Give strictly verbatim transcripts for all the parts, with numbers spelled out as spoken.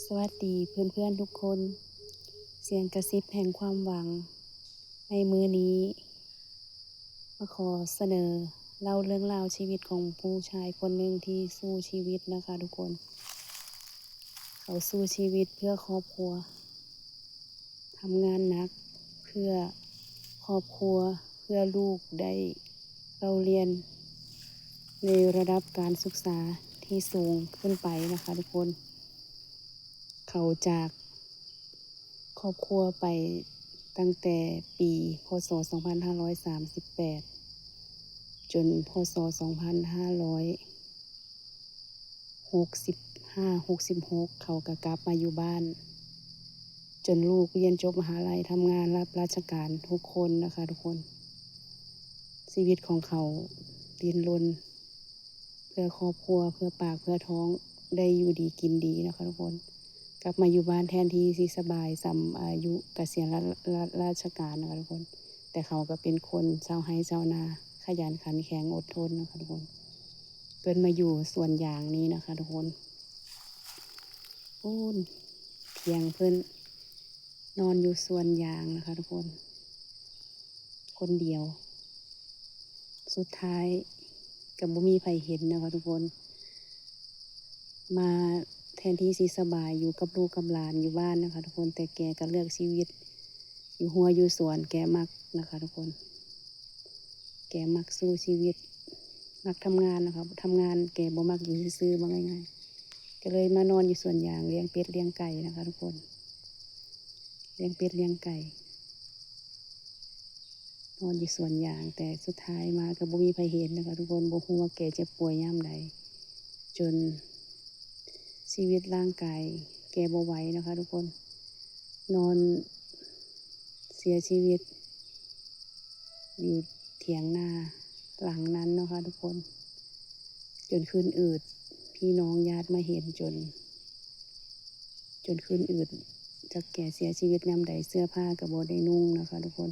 สวัสดีเพื่อนๆทุกคน เสียงกระซิบแห่งความหวัง ในมื้อนี้ มาขอเสนอเล่าเรื่องราวชีวิตของผู้ชายคนหนึ่งที่สู้ชีวิตนะคะทุกคน เขาสู้ชีวิตเพื่อครอบครัว ทำงานหนักเพื่อครอบครัว เพื่อลูกได้เล่าเรียนในระดับการศึกษาที่สูงขึ้นไปนะคะทุกคน เขาจากครอบครัวไปตั้งแต่ปี พ.ศ. สองพันห้าร้อยสามสิบแปด จน พ.ศ. สองพันห้าร้อยหกสิบห้า หกสิบหก เขาก็กลับมาอยู่บ้าน จนลูกเรียนจบมหาลัย ทำงานรับราชการทุกคนนะคะทุกคน ชีวิตของเขาดิ้นรนเพื่อครอบครัว เพื่อปากเพื่อท้อง ได้อยู่ดีกินดีนะคะทุกคน กลับมาอยู่บ้านแทนที่สิสบายส่ำอายุเกษียณราราราชการนะคะทุกคน แต่เขาก็เป็นคนชาวไร่ชาวนา ขยันขันแข็งอดทนนะคะทุกคน เพิ่นมาอยู่สวนยางนี้นะคะทุกคน ปู้นเถียงเพิ่น นอนอยู่สวนยางนะคะทุกคน คนเดียว สุดท้ายก็บ่มีไผเห็นนะคะทุกคน มาแทนที่สิสบายอยู่กับลูกกับหลานอยู่บ้านนะคะทุกคน แต่แกก็เลือกชีวิต อยู่ฮั้วอยู่สวน แกมักนะคะทุกคน แกมักสู้ชีวิต มักทำงานนะคะ ทำงานแกบ่มักอยู่ซื่อๆ ว่าง่ายๆ ก็เลยมานอนอยู่สวนยาง เลี้ยงเป็ดเลี้ยงไก่นะคะทุกคน เลี้ยงเป็ดเลี้ยงไก่ นอนอยู่สวนยาง แต่สุดท้ายมาก็บ่มีไผเห็นนะคะทุกคน บ่ฮู้ว่าแกเจ็บป่วยยามใด จนชีวิตร่างกายแกบ่ไหวนะคะทุกคน นอนเสียชีวิต อยู่เถียงนาหลังนั้นเนาะค่ะทุกคน จนขึ้นอืด พี่น้องญาติมาเห็นจน จนขึ้นอืด จักแกเสียชีวิตยามใด เสื้อผ้าก็บ่ได้นุ่งนะคะทุกคน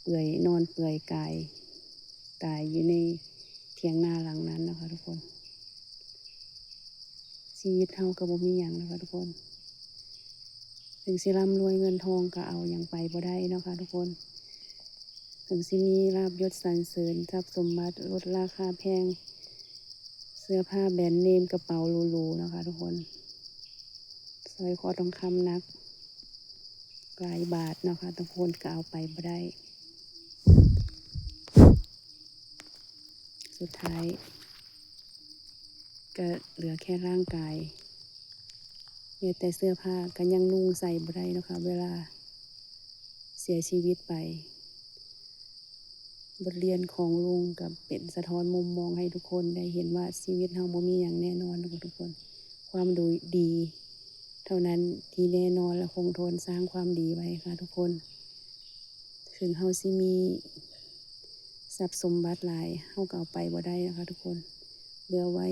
เปื่อย นอนเปื่อยกาย ตายอยู่ในเถียงนาหลังนั้นนะคะทุกคน ชีวิตเฮาก็บ่มีหยังนะคะทุกคน ถึงสิร่ำรวยเงินทองก็เอาหยังไปบ่ได้เนาะค่ะทุกคน ถึงสิมีลาภยศสรรเสริญ ทรัพย์สมบัติ รถราคาแพง เสื้อผ้าแบรนด์เนม กระเป๋าหรูๆ เนาะค่ะทุกคน สร้อยคอทองคำหนักหลายบาทเนาะค่ะทุกคน ก็เอาไปบ่ได้ สุดท้าย ก็เหลือแค่ร่างกาย เหลือแต่เสื้อผ้าก็ยังนุ่งใส่บ่ได้เนาะค่ะ เวลาเสียชีวิตไป บทเรียนของลุงก็เป็นสะท้อนมุมมองให้ทุกคนได้เห็นว่าชีวิตเฮาบ่มีหยังแน่นอนเนาะค่ะทุกคน ความดูดีเท่านั้นที่แน่นอนและคงทน สร้างความดีไว้ค่ะทุกคน ถึงเฮาสิมีทรัพย์สมบัติหลาย เฮาก็เอาไปบ่ได้นะคะทุกคน เหลือไว้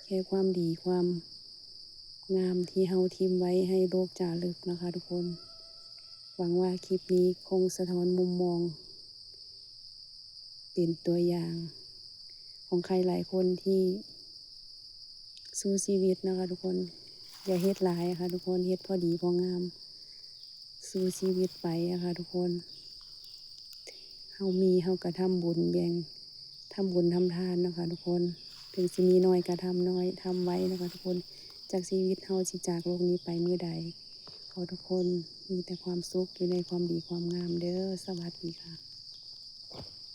แค่ความดีความงามที่เฮาทิ่มไว้ให้โลกจารึกนะคะทุกคน หวังว่าคลิปนี้คงสะท้อนมุมมอง เป็นตัวอย่างของใครหลายคนที่สู้ชีวิตนะคะทุกคน อย่าเฮ็ดหลายค่ะทุกคน เฮ็ดพอดีพองาม สู้ชีวิตไปอะค่ะทุกคน เฮามีเฮาก็ทำบุญแบ่ง ทำบุญทำทานนะคะทุกคน ถึงสิมีน้อยก็ทำน้อย ทำไว้นะคะทุกคน จักชีวิตเฮาสิจากโลกนี้ไปมื้อใด ขอทุกคนมีแต่ความสุขอยู่ในความดีความงามเด้อ สวัสดีค่ะ